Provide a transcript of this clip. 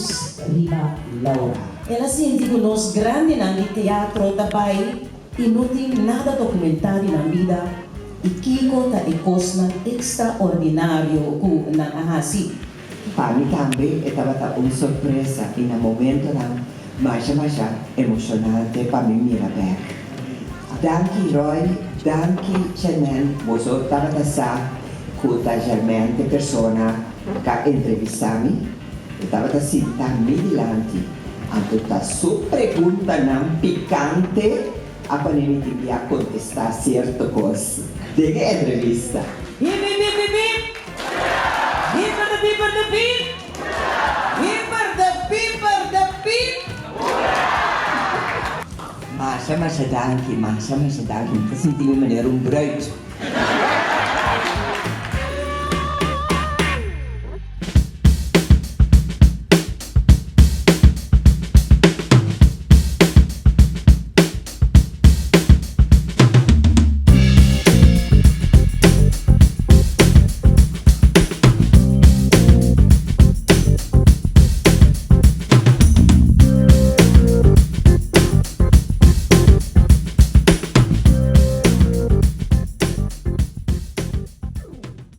lus riba Laura. El a sinti ku nos grandinan di teatro ta bai i no tin nada dokumentá di nan bida i kiko ta e kosnan ekstraordinario ku nan a hasi. Pa mi tambe e tabata un sorpresa i na momentonan masha masha emoshonante pa mi mira bek. Danki Roy, danki Germaine, boso tabata sa ku ta Germaine t'e persona k'a entrevistá mi, e tabata sinta mi dilanti, anto ta su preguntanan pikante a pone mi tin di a kontestá sierto kos den e entrevista. Hip hip hip hip hip! Hipper de pieper de piep! Hipper de pieper de piep! Masha masha danki, masha masha danki. Mi ta sinti mi manera un bruid.